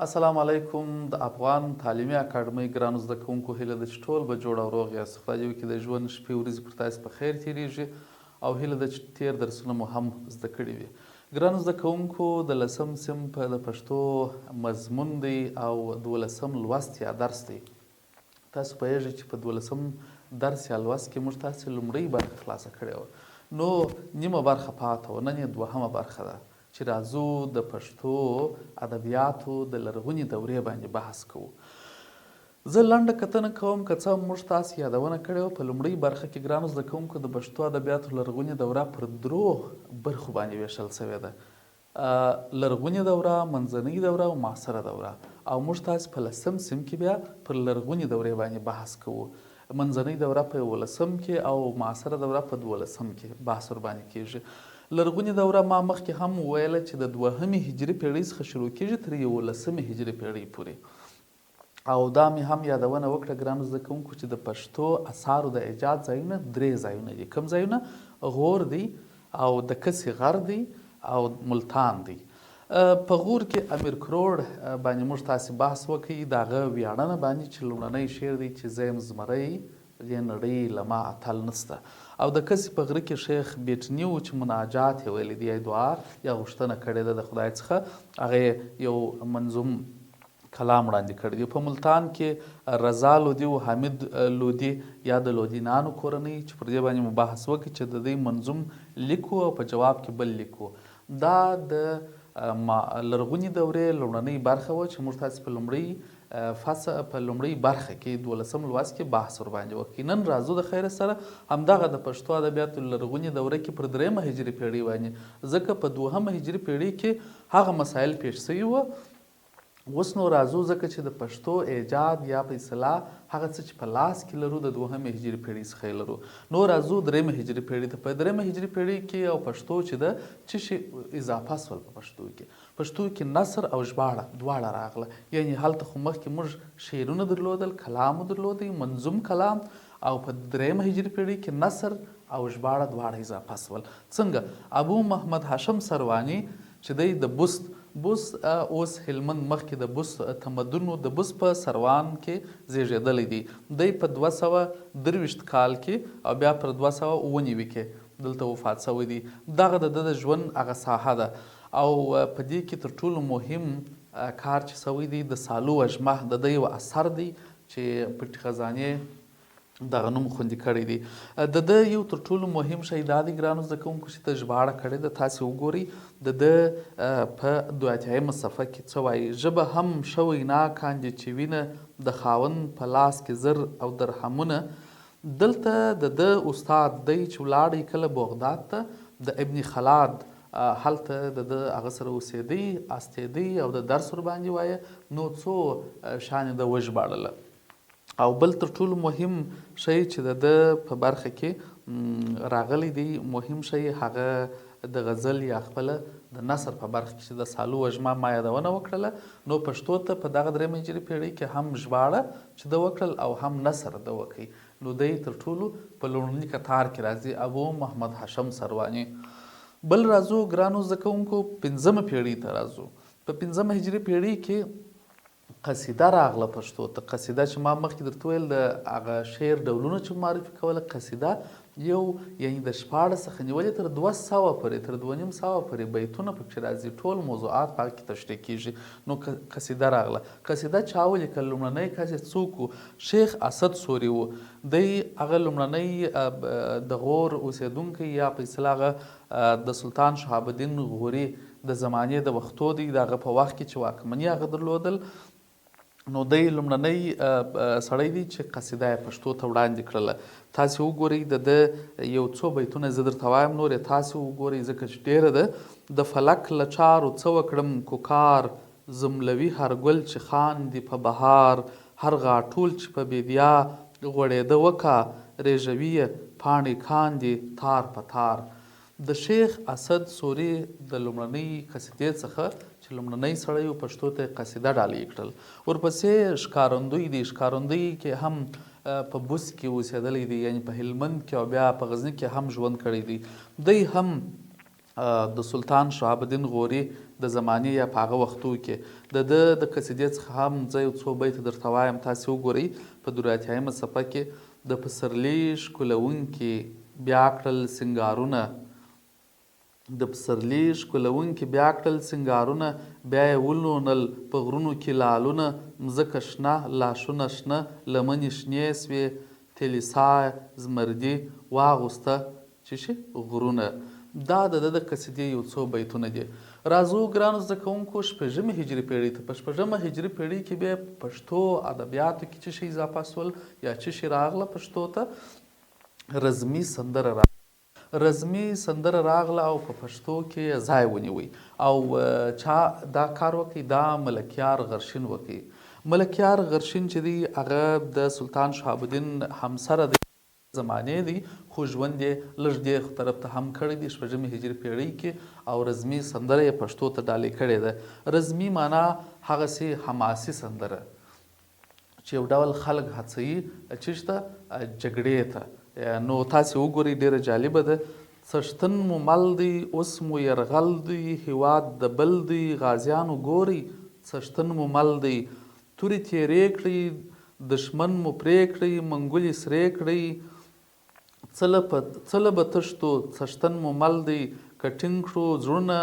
السلام علیکم د افغان تعلیمي اکاډمۍ ګرانو زده کوونکو، هیله ده چې ټول به جوړ او روغ یاست. خدای دې وکړي د ژوند شپې ورځې پر تاسو په خیر تیریږي او هیله ده چې تیر درسونه مو هم زده کړي وي. ګرانو زده کوونکو، د لسم صنف د پښتو مضمون دی او دولسم لوست یا درس دی. تاسو پوهېږئ چې په دولسم درس یا لوست کې موږ تاسې لومړۍ برخه خلاصه کړې وه، نو نیمه برخه پاته وه، نن یې دوهمه برخه ده چې راځو د پښتو ادبیاتو د لرغونې دورې باندې بحث کوو. زه لنډه کتنه کوم، که څه هم موږ تاسې یادونه کړې وه په لومړۍ برخه کې. ګرانو زده کوونکو، د پښتو ادبیاتو لرغونې دوره پر درو برخو باندې ویشل شوې ده، لرغونې دوره، منځنۍ دوره او معاصره دوره، او موږ تاسې په لسم صنف کې بیا پر لرغونې دورې باندې بحث کوو. منځنۍ دوره په یولسم کې او معاصره دوره په دولسم کې بحث ورباندې کېږي. لرغونې دوره ما مخکې هم وویله چې د دوهمې هجري پېړۍ څخه شروع کېږي تر یولسمې هجري پېړۍ پورې، او دا مې هم یادونه وکړه ګرانو زده کوونکو چې د پښتو اثارو د ایجاد ځایونه درې ځایونه دي. کوم ځایونه؟ غور دی او د کسي غر دی او ملتان دی. په غور کې امیر کروړ باندې موږ تاسې بحث وکړ، د هغه ویاړنه باندې چې لومړنی شعر دی چې زه یم زمری دې نړۍ له ما اتل نشته، او د کسي په غره کې شیخ بیټني و چې مناجات یې ویلی دی، یا دعا یا غوښتنه کړې ده د خدای څخه، هغه یې یو منظوم کلام وړاندې کړی دی. په ملتان کې رضا لودي او حمید لودي یا د لودینانو کورنۍ چې پر دې باندې مو بحث وکړ چې د دوی منظوم لیک و او په جواب کې بل لیک و. دا د لرغونې دورې لومړنۍ برخه وه چې موږ تاسې په لومړۍ فصل په لومړۍ برخه کې دولسم لوست کې بحث ورباندې وکړ. نن راځو د خیره سره همدغه د پښتو ادبیاتو لرغونې دوره کې پر درېیمه هجري پېړۍ باندې، ځکه په دوهمه هجري پېړۍ کې هغه مسایل پېښ شوي وو. اوس نو راځو، ځکه چې د پښتو ايجاد يا په اصطلاح هغه څه چې په لاس کې لرو د دوهمې هجري پېړۍ څخه يې لرو، نو راځو درېمې هجري پېړۍ ته. په درېمه هجري پېړۍ کې او پښتو چې ده څه شي اضافه شول په پښتو کې؟ پښتو کې نثر او ژباړه دواړه راغله، يعنې هلته خو مخکې موږ شعرونه درلودل، کلام مو درلودی، منظوم کلام، او په درېمه هجري پېړۍ کې نثر او ژباړه دواړه اضافه شول. څنګه؟ ابو محمد هاشم سرواني چې دی د بست، بست اوس هلمند، مخکې د بست تمدن و، د بست په سروان کې زېږېدلی دی. دی په 223 کال کې او بیا پر 297 کې دلته وفات شوی دی. دغه د ده د ژوند هغه ساحه ده او په دې کې تر ټولو مهم کار چې شوی دی د سالو وژمه د ده یو اثر دی چې پټې خزانې دغه نوم خوندي کړی دی. د ده یو تر ټولو مهم شی دا دی ګرانو زده کوونکو چې ده ژباړه کړې ده. تاسې وګورئ د ده په 82یمه صفحه کې څه وایي: ژبه هم ښه وینا کاندي چې وینه د خاوند په لاس کې زر او درهمونه. دلته د ده استاد دی چې ولاړی کله بغداد ته د ابن خلاد هلته د ده هغه سره اوسېدی استېدی او د درس ورباندې وایه، نو څو شانې ده وژباړله. او بل تر ټولو مهم شی چې د ده په برخه کې راغلی دی، مهم شی هغه د غزل یا خپله د نثر په برخه کې چې د سالو وژمه ما یادونه وکړله، نو پښتو ته په دغه درېیمه هجري پېړۍ کې هم ژباړه چې ده وکړل او هم نثر ده وکړ، نو دی تر ټولو په لومړني کتار کې راځي، ابو محمد هاشم سرواني. بل راځو ګرانو زده کوونکو پنځمه پېړۍ ته راځو. په پنځمه هجري پېړۍ کې قصیده راغله پښتو ته. قصیده چې ما مخکې درته ویل د هغه شعر ډولونه چې معرفي کوله، قصیده یو یعنی د 16 څخه نیولې تر 200 پورې، تر 250 پورې بیتونه پکې راځي، ټول موضوعات په هغه کې تشریح کیږي. نو قصیده راغله. قصیده چا ولیکل؟ لومړنی کس یې څوک و؟ شیخ اسد سوري و. دی هغه لومړنی د غور اوسېدونکی یا په اصطلاح هغه د سلطان شهاب الدین غوري د زمانې د وختو دی، د هغه په وخت کې چې واکمني هغه درلودل، نو دی لومړنی سړی دی چې قصیده یې پښتو ته وړاندې کړله. تاسې وګورئ د ده یو څو بیتونه زه درته وایم، نور یې تاسې وګورئ ځکه چې ډېره ده. د فلک له چارو څه وکړم کوکار، زملوي هر ګل چې خاندي په بهار، هر غاټول چې په بېدیا غوړېده وکا، رېږوي یې پاڼې کاندي تار په تار. د شیخ اسد سوري د لومړنۍ قصیدې څخه چې لومړنی سړی و پښتو ته یې قصیده ډالۍ کړل. ورپسې ښکارندوی دی، ښکارندوی کې هم په بوس کې اوسېدلی دی، یعنې په هلمند کې او بیا په غزني کې هم ژوند کړی دی. دی هم د سلطان شهاب الدین غوري د زمانې یا په هغه وختو کې د ده د قصیدې څخه هم زه یو څو بیته درته وایم، تاسې وګورئ په 83یمه صفحه کې، د پسرلي ښکلوونکي بیا کړل سینګارونه، د پسرلي ښکلوونکي بیا کړل سینګارونه، بیا یې ولونل په غرونو کې لالونه، مځکه شنه، لاشونه شنه، لمنې شنې شوې، تلیسا زمردي واغوسته چې شي غرونه. دا د ده د قصیدې یو څو بیتونه دي. راځو ګرانو زده کوونکو شپږمې هجري پېړۍ ته. په شپږمه هجري پېړۍ کې بیا په پښتو ادبیاتو کې څه شی اضافه شول یا څه شی راغله پښتو ته؟ رزمي سندره راغله. رزمي سندره راغله او په پښتو کې یې ځای ونیوی او چا دا کار وکړ؟ دا ملکیار غرشین وکړ. ملکیار غرشین چې دی هغه د سلطان شهاب الدین همسره دی. زمانې دی خو ژوند یې لږ دې طرف ته هم کړی دی شپږمې هجري پېړۍ کې او رزمي سندره یې پښتو ته ډالۍ کړې ده. رزمي مانا هغسې حماسي سندره چې یو ډول خلک هڅوي چیش ته؟ جګړې ته. نو تاسې وګورئ ډېره جالبه ده. څښتن مو مل دی اوس مو یرغل دی هیواد د بل دی غازیانو ګورئ څښتن مو مل دی تورې تیرې کړئ دښمن مو پرې کړئ منګولې سرې کړئ څه له په څه له به تښتو څښتن مو مل دی که ټینګ کړو زړونه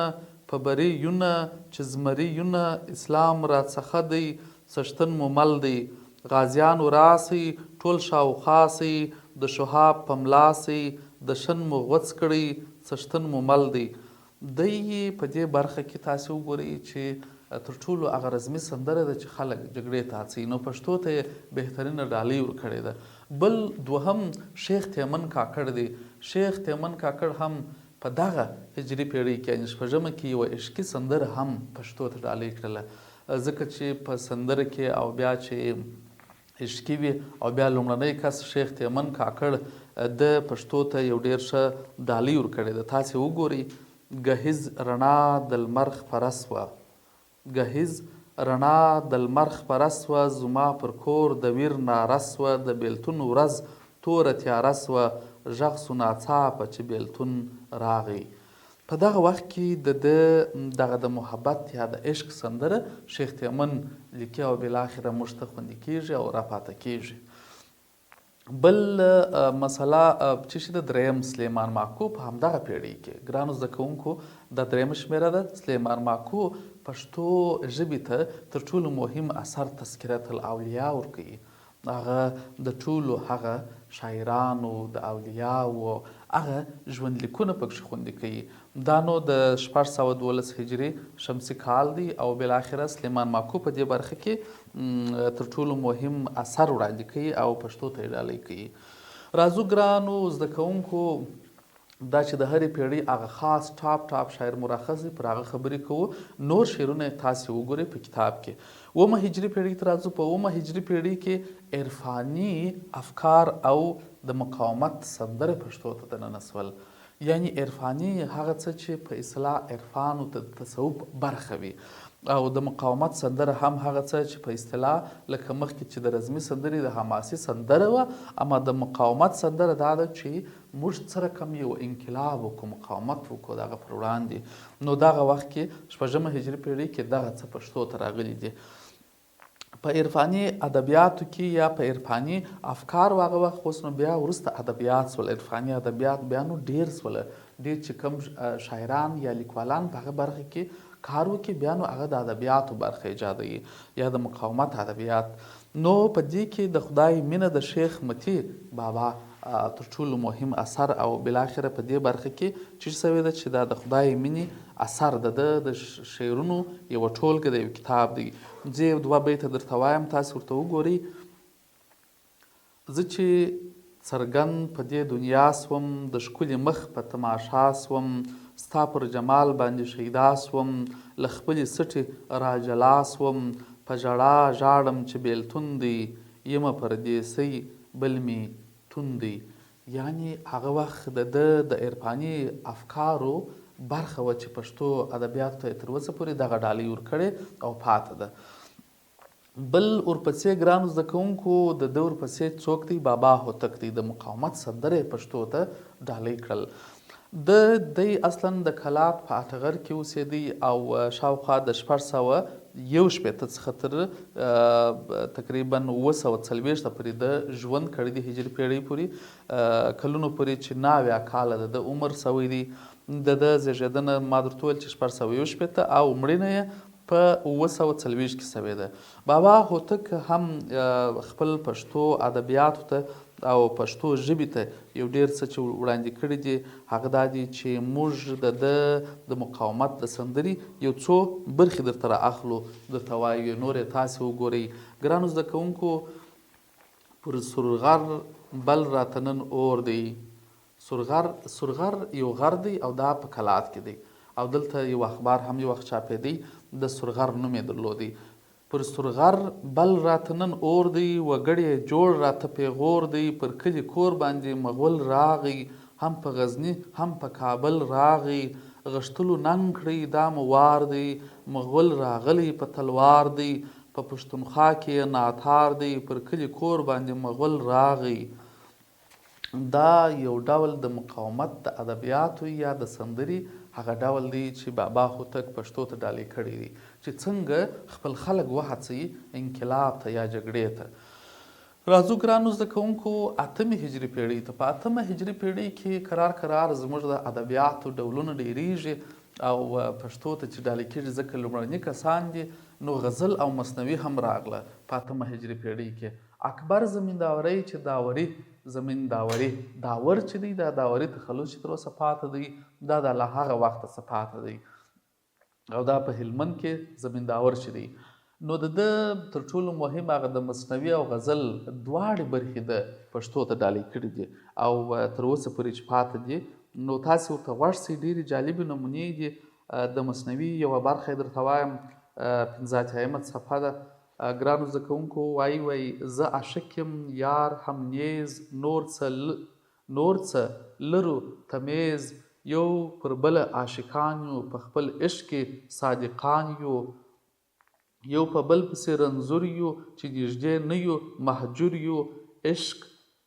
په بري یونه چې زمري یونه اسلام راڅخه دی څښتن مو مل دی غازیانو راسئ ټول شاوخوا سئ د شهاب په ملا سئ دښن مو غوڅ کړئ څښتن مو مل دی دی په دې برخه کې تاسې وګورئ چې تر ټولو هغه رزمي سندره ده چې خلک جګړې ته هڅوي نو پښتو ته یې بهترینه ډالۍ ورکړې ده. بل دوهم شیخ تیمن کاکړ دی. شیخ تیمن کاکړ هم په دغه هجري پېړۍ کې یعنې شپږمه کې یوه عشقي سندره هم پښتو ته ډالۍ کړله ځکه چې په سندره کې او بیا چې عشقي وي او بیا لومړنی کس شیخ تیمن کاکړ ده پښتو ته یو ډیر ښه ډالۍ ورکړې ده تاسې وګورئ ګهیځ رڼا د لمر خپره سوه ګهیځ رڼا د لمر خپره سوه زما پر کور د ویر ناره سوه د بیلتون ورځ توره تیاره سوه ږغ سو ناڅاپه چې بیلتون راغی په دغه وخت کې د ده دغه د محبت یا د عشق سندره شیخ تیمن لیکي او بالاخره موږ ته خوندي کیږي او راپاته کیږي. بل مسله چې شي د دریم سلیمان ماکو په همدغه پیړۍ کې ګرانو زده کوونکو دا دریمه شمیره ده سلیمان ماکو پښتو ژبې ته تر ټولو مهم اثر تذکرة الاولیا ورکوي هغه د ټولو هغه شاعرانو د اولیاوو هغه ژوندلیکونه پکښې خوندي کوي. دا نو د 612 هجري شمسي کال دی او بالاخره سلیمان ماکو په دې برخه کې تر ټولو مهم اثر وړاندې کوي او پښتو ته یې ډالۍ کوي. راځو ګرانو زده کوونکو دا چې د هرې پېړۍ هغه خاص ټاپ ټاپ شاعر مو راخص دی پر هغه خبرې کوو نور شعرونه یې تاسې وګورئ په کتاب کې. اومه هجري پېړۍ ته راځو په اومه هجري پېړۍ کې عرفاني افکار او د مقاومت سندره پښتو ته دننه شول یعنی عرفاني هغه څه چې په اصطلاح عرفان او د تصوف برخه وي او د مقاومت سندره هم هغه څه چې په اصطلاح لکه مخکې چې د رزمي سندرې د حماسي سندره وه اما د مقاومت سندره دا ده چې موږ څه رقم یو انقلاب وکړو، مقاومت وکړو د هغه پر وړاندې، نو دغه وخت کې شپږمه هجري پېړۍ کې دغه څه پښتو ته راغلي دي. په عرفاني ادبیاتو کې یا په عرفاني افکارو هغه وخت اوس نو بیا وروسته ادبیات شول، عرفاني ادبیات بیا نو ډېر شول، ډېر چې کوم شاعران یا لیکوالان په هغه برخه کې کار وکړي بیا نو هغه د ادبیاتو برخه ایجادوي یا د مقاومت ادبیات. نو په دې کې د خدای مینه د شیخ متي بابا تر ټولو مهم اثر او بالاخره په دې برخه کې چیش شوې ده چې دا د خدای مینې اثر د ده د شعرونو یوه ټولګه ده یو کتاب دی. زه یو دوه بیته درته وایم تاسې ورته وګورئ. زه چې څرګند په دې دنیا شوم د ښکلي مخ په تماشا شوم ستا پر جمال باندې شیدا شوم له خپلې سټې را جلا شوم په ژړا ژاړم چې بېلتون دی یمه پردېسۍ بل مې تون دی یعنې هغه وخت د ده د عرفاني افکارو برخه وه چې پښتو ادبیاتو ته یې تر اوسه پورې دغه ډالۍ ورکړې او پاته ده. بل ورپسې ګرانو زده کوونکو د ده ورپسې څوک دی؟ بابا هوتک دی، د مقاومت سندره یې پښتو ته ډالۍ کړل. ده دی اصلاً د کلات په اټغر کې اوسېدی او شاوخوا د 661 څخه تر تقریباً 740 پورې ده ژوند کړی دی، هجري پېړۍ پورې کلونو پورې چې 79 کاله د ده عمر شوی دی. د ده زېږېدنه ما درته وویل چې 661 او مړینه یې په 740 کې شوې ده. بابا هوتک هم خپل پښتو ادبیاتو ته او پښتو ژبې ته یو ډېر څه چې وړاندې کړي دي هغه دا دي چې موږ د ده د مقاومت د سندرې یو څو برخې درته را اخلو، درته وایو یې، نور یې تاسې وګورئ. ګرانو زده کوونکو، پر سورغر بل راته نن اور دی. سورغر، سورغر یو غر دی او دا په کلات کې دی او دلته یو اخبار هم یو وخت چاپېدی، د سورغر نوم یې درلودی. پر سورغر بل راته نن اور دی، وګړی جوړ راته پېغور دی، پر کلي کور باندې مغول راغی، هم په غزني هم په کابل راغی، غښتلو ننګ کړی دا مو وار دی، مغول راغلی په تلوار دی، په پښتونخوا کې یې ناتار دی، پر کلي کور باندې مغول راغی. دا یو ډول د مقاومت د ادبیاتو یا د سندرې هغه ډول دی چې بابا هوتک پښتو ته ډالۍ کړی دی چې څنګه خپل خلک وهڅوي انقلاب ته یا جګړې ته. راځو ګرانو زده کوونکو اتمې هجري پېړۍ ته. په اتمه هجري پېړۍ کې کرار کرار زموږ د ادبیاتو ډولونه ډېرېږي او پښتو ته چې ډالۍ کېږي ځکه لومړني کسان دي، نو غزل او مثنوي هم راغله په اتمه هجري پېړۍ کې. اکبر زمینداوری چې داوري زمینداوري داور چې دی دا داوري تخلص چې تر اوسه پاته دی دا د له هغه وخته څخه پاته دی او دا په هلمند کې زمینداور چې دی نو د ده تر ټولو مهم هغه د مثنوي او غزل دواړې برخې ده پښتو ته ډالۍ کړې دي او تر اوسه پورې چې پاته دي نو تاسې ورته غوږ شئ. ډېرې جالبې نمونې دي. د مثنوي یوه برخه یې درته وایم، 85مه څپه ده. ګرانو زده کوونکو وایي وایي زه عاشق یم یار هم نیز نور څه نور څه لرو تمیز یو پر بله عاشقان یو په خپل عشق کې صادقان یو یو په بل پسې رنځور یو چې نږدې نه یو مهجور یو عشق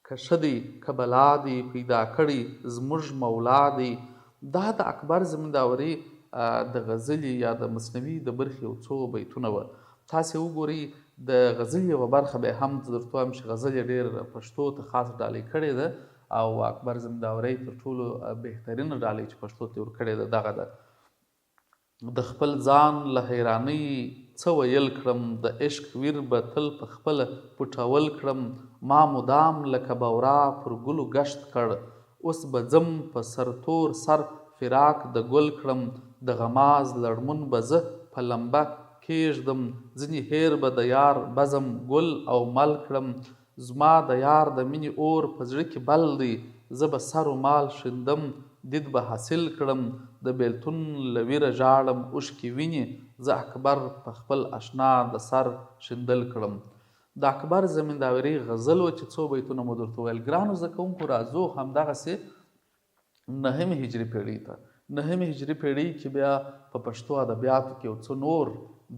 که ښه دی که بلا دی پیدا کړی زموږ مولا دی. دا د اکبر زمینداوري د غزلې یا د مثنوي د برخې یو څو بیتونه وه. تاسې وګورئ د غزلې یوه برخه به هم زه درته وایم چې غزل یې ډېر پښتو ته خاصه ډالۍ کړې ده او اکبر زمینداوری تر ټولو بهترینه ډالۍ چې پښتو ته یې ورکړې ده دغه ده. د خپل ځان له حیرانۍ څه ویل کړم د عشق ویر به تل په خپله پټول کړم ما مدام لکه بورا پر ګلو ګشت کړ اوس به ځم په سر تور سر فراق د ګل کړم د غماز لړمون به زه په لمبه کیږدم ځنې هیر به د یار بزم ګل او مل کړم زما د یار د مینې اور په زړه کې بل دی زه به سر و مال شیندم دید به حاصل کړم د بیلتون له ویره ژاړم اوښکې وینې زه اکبر په خپل اشنا د سر شیندل کړم. د اکبر زمینداوري غزل و چې څو بیتونه مو درته وویل. ګرانو زده کوونکو راځو همدغسې نهمې هجري پېړۍ ته. نهمې هجري پېړۍ کې بیا په پښتو ادبیاتو کې یو څه نور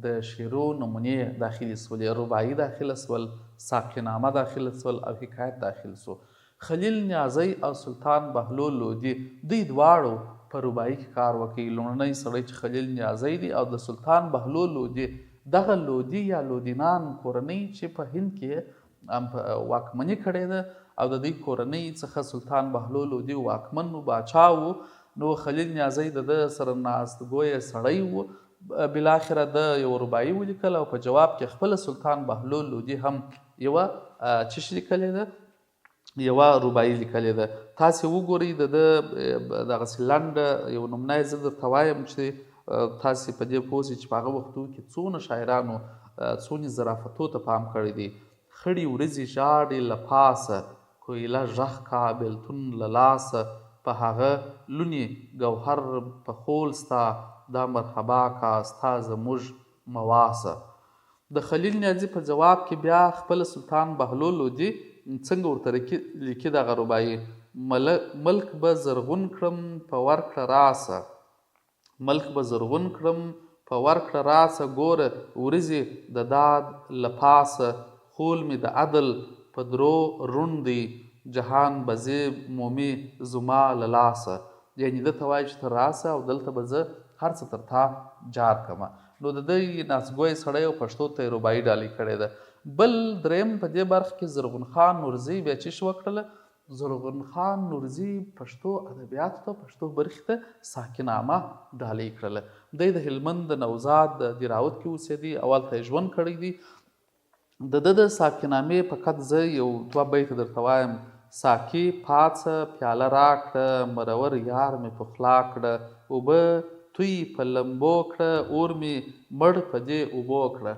د شعرو نمونې داخلې شولې، رباعي داخله شول، ساقینامه داخله شول او حکایت داخل شو. خلیل نیازی او سلطان بهلول لودي دوی دواړو په رباعي کې کار وکړ. لومړنی سړی چې خلیل نیازی دی او د سلطان بهلول لودي دغه لودي یا لودینان کورنۍ چې په هند کې واکمني کړې ده او د دوی کورنۍ څخه سلطان بهلول لودي واکمن و، باچا و، نو خلیل نیازی د ده سره ناست ګویه سړی و. بالاخره ده یوه رباعي ولیکله او په جواب کې خپله سلطان بهلول لودي هم یوه څه شي لیکلې ده، یوه رباعي لیکلې ده. تاسې وګورئ د ده دغسې لنډه یو نمونه یې زه درته وایم چې تاسې په دې پوه شئ چې په هغه وختو کې څونه شاعرانو څونې ظرافتو ته پام کړی دی. خړې ورځې ژاړي له پاسه کویله ږغ کا بېلتون له لاسه په هغه لوني ګوهر په خول ستا دا مرحبا کا ستا زموږ مواسه. د خلیل نیازي په ځواب کې بیا خپله سلطان بهلول لودي څنګه ورته لیکي دغه رباعي، ملک به زرغون کړم په ورکړه راسه، ملک به زرغون کړم په ورکړه راسه ګوره ورځې د داد له پاسه خول مې د عدل په درو روڼ دی جهان به زیب مومي زما له لاسه. یعنی ده ته وایي چې ته راسه او دلته به زه هر څه تر تا جار کړم. نو د ده نازګوی سړی او پښتو ته یې رباعي ډالۍ کړې ده. بل دریم په دې برخه کې زرغون خان نورزي بیا چی شي وکړله؟ زرغون خان نورزي پښتو ادبیاتو ته، پښتو برخې ته ساقینامه ډالۍ کړله. دی د هلمند د نوزاد د دیراوت کې اوسېدی او هلته یې ژوند کړی دی. د ده د ساقینامې په کت زه یو دوه بیته درته وایم، ساقي پاڅه پیاله راکړه، مرور یار مې پخلا کړه، اوبه توی په لمبو کړه، اور مې مړ په دې اوبو کړه.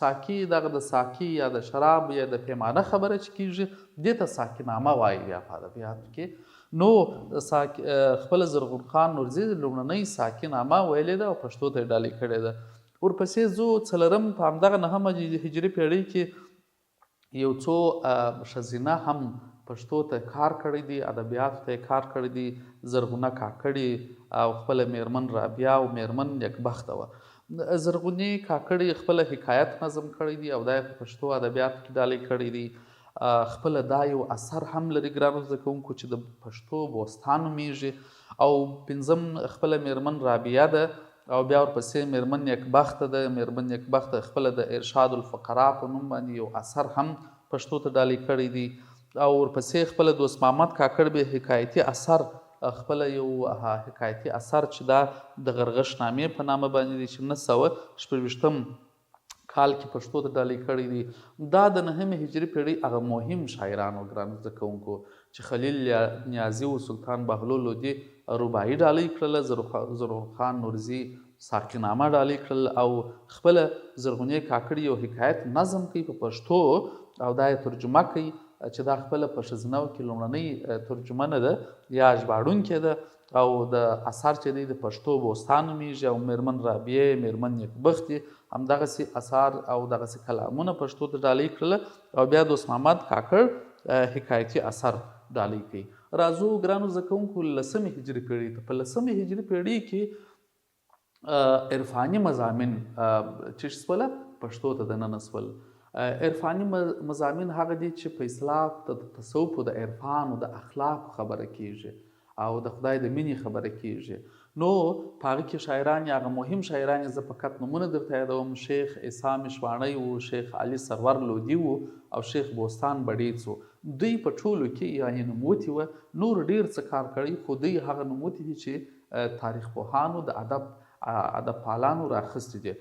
ساقي دغه د ساقي یا د شراب یا د پیمانه خبره چې کیږي دې ته ساقینامه وایي بیا په ادبیاتو کې. نو خپله زرغون خان نورزي لومړنۍ ساقي نامه ویلې ده او پښتو ته یې ډالۍ کړې ده. ورپسې ځو څلورم په همدغه نهمه هجري پېړۍ کې یو څو ښځینه هم پښتو ته کار کړی دی، ادبیاتو ته یې کار کړی دی، زرغونه کاکړي او خپله مېرمن رابیا او مېرمن نیکبخته وه. زرغونې کاکړي خپله حکایت نظم کړی دی او دا یې په پښتو ادبیاتو کې ډالۍ کړی دی. خپله دا یو اثر هم لري ګرانو زده کوونکو چې د پښتو بوستان نومېږي. او پنځم خپله مېرمن رابعه ده او بیا ورپسې مېرمن نیکبخته ده. مېرمن نیکبخته خپله د ارشاد الفقراء په نوم باندې یو اثر هم پښتو ته ډالۍ کړی دی. او ورپسې خپله دوست محمد کاکړ به حکایتي اثر خپله یو حکایتي اثر چې دا د غرغښت نامې په نامه باندې دی چې 926 کال کې پښتو ته ډالۍ کړی دی. دا د نهمې هجري پېړۍ هغه مهم شاعران وو ګرانو زده کوونکو چې خلیل نیازي و سلطان بهلول لودي رباعي ډالۍ کړله، زرغون خان نورزي ساقي نامه ډالۍ کړل او خپله زرغونې کاکړي یو حکایت نظم کوي په پښتو او دا یې ترجمه کوي چې دا خپله په ښځینه کې لومړنۍ ترجمه نه ده یا ژباړونکې ده او د اثر چې دی د پښتو بوستان نومېږي او مېرمن رابعې، مېرمن نیکبختې همدغسې اثار او دغسې کلامونه پښتو ته ډالۍ کړل او بیا دوست محمد کاکړ حکایتي اثر ډالۍ کوي. راځو ګرانو زده کوونکو لسمې هجري پېړۍ ته. په لسمې هجري پېړۍ کې عرفاني مضامین چې شوله پښتو ته دننه شول. عرفاني مضامین هغه دي چې په اصطلاح د تصوف د عرفان او د اخلاقو خبره کیږي او د خدای د مینې خبره کیږي. نو په هغه کې شاعران هغه مهم شاعران زه فقط نومونه درته یادوم، شیخ عیسی مشواڼی و، شیخ علي سرور لودي و او شیخ بوستان بړیڅ و. دوی په ټولو کې یعنې نوموتي وه، نور ډیر څه کار کړی خو دوی هغه نوموتي دي چې تاریخ پوهانو د ادب ادب پالانو راخستي دي.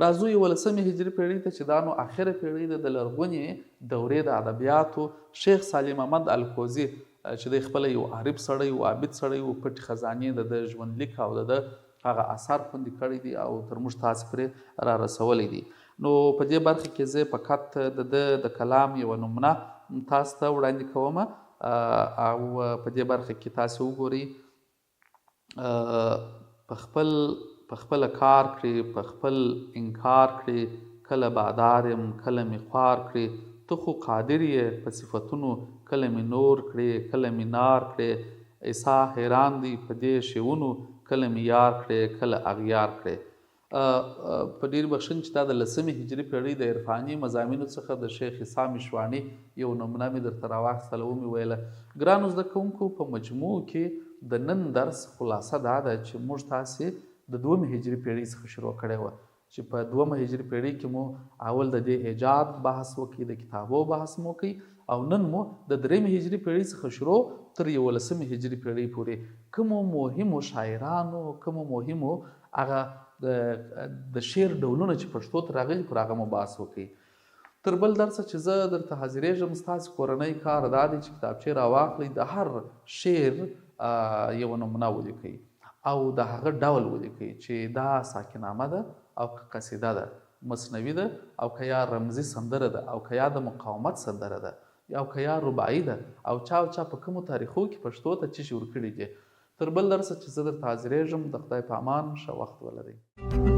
راځو یولسمې هجري پېړۍ ته چې دا نو اخره پېړۍ ده د لرغونې دورې د ادبیاتو. شیخ صالح محمد الکوزي چې دی خپله یو عارف سړی و، عابد سړی و، پټې خزانې د ده ژوندلیک او د ده هغه اثر خوندي کړی دی او تر موږ تاسې پرې را رسولی دی. نو په دې برخه کې زه فقط د ده د کلام یوه نمونه تاسو ته وړاندې کوم او په دې برخه کې تاسې وګورئ. په خپل په خپله کار کړې، په خپل انکار کړې، کله بادار یم کله مې خوار کړې، ته خو قادر یې په صفتونو، کله مې نور کړې کله مې نار کړې، عیسی حیران دی په دې شیونو، کله مې یار کړې کله اغیار کړې. په ډېرې بخښنې چې دا د لسمې هجري پېړۍ د عرفاني مضامینو څخه د شیخ عیسی مشواڼي یو نمونه مې درته راواخیستله ومې ویله. ګرانو زده کوونکو په مجموع کې د نن درس خلاصه دا ده چې موږ تاسې د دومې هجري پېړۍ څخه شروع کړې وه چې په دومه هجري پېړۍ کې مو اول د دې ایجاد بحث وکړي، د کتابو بحث مو وکړي او نن مو د درېیمې هجري پېړۍ څخه شروع تر یولسمې هجري پېړۍ پورې کومو مهمو شاعرانو، کومو مهمو هغه د شعر ډولونه چې پښتو ته راغلي پر هغه مو بحث وکړي. تر بل درسه چې زه درته حاضرېږم ستاسې کورنی کار دا دی چې کتابچې راواخلئ، د هر شعر یوه نمونه ولیکئ او د هغه ډول ولیکئ چې دا ساکینامه ده او که قصیده ده، مثنوي ده او که یا رمزي سندره ده او که یا د مقاومت سندره ده او که یا رباعي ده او چا او چا په کومو تاریخو کې پښتو ته څه شي ورکړي دي. تر بل درسه چې زه درته حاضرېږم د خدای په امان، ښه وخت ولرئ.